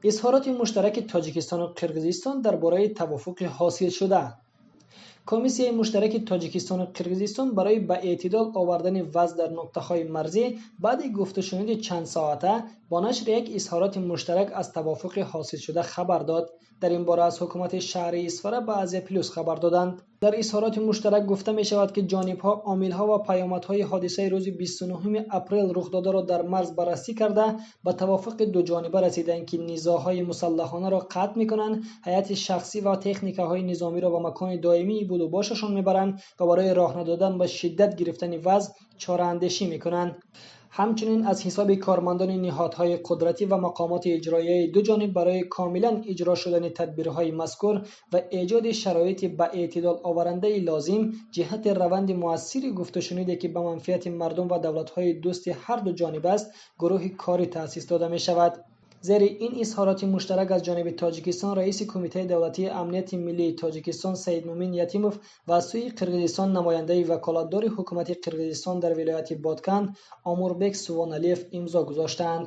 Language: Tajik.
Изҳороти муштараки Тоҷикистону Қирғизистон дар бораи тавофуқи ҳосилшуда. Комиссияи муштараки Тоҷикистону Қирғизистон барои ба эътидол овардани вазъ дар нуқтаҳои марзӣ баъди гуфтушуниди чандсоата бо нашри як изҳороти муштарак аз тавофуқи ҳосилшуда хабар дод. Дар ин бора аз ҳукумати шаҳри Исфара ба Азия Плюс хабар доданд. Дар изҳороти муштарак гуфта мешавад, ки ҷонибҳо омилҳо ва паёмадҳои ҳодисаи рӯзи 29 апрел рухдодаро дар марз баррасӣ карда, ба тавофуқи дуҷониба расиданд, ки низоъҳои мусаллаҳонаро қатъ мекунанд, ҳайати шахсӣ ва техникаҳои низомиро ба макони доимии будубошашон мебаранд ва барои роҳ надодан ба шиддат гирифтани вазъ чораандешӣ мекунанд. Ҳамчунин аз ҳисоби кормандони ниҳодҳои қудратӣ ва мақомоти иҷроияи ду ҷониб барои комилан иҷро шудани тадбирҳои мазкур ва эҷоди шароити ба эътидол оварандаи лозим ҷиҳати раванди муассири гуфтушуниде, ки ба манфиати мардум ва давлатҳои дӯсти ҳар ду ҷониб аст, гурӯҳи корӣ таъсис дода мешавад. Зери ин изҳороти муштарак аз ҷониби Тоҷикистон раиси Кумитаи давлатии амнияти миллии Тоҷикистон Саидмумин Ятимов ва аз сӯи Қирғизистон намояндаи ваколатдори ҳукумати Қирғизистон дар вилояти Боткан Омурбек Сувоналиев имзо гузоштаанд.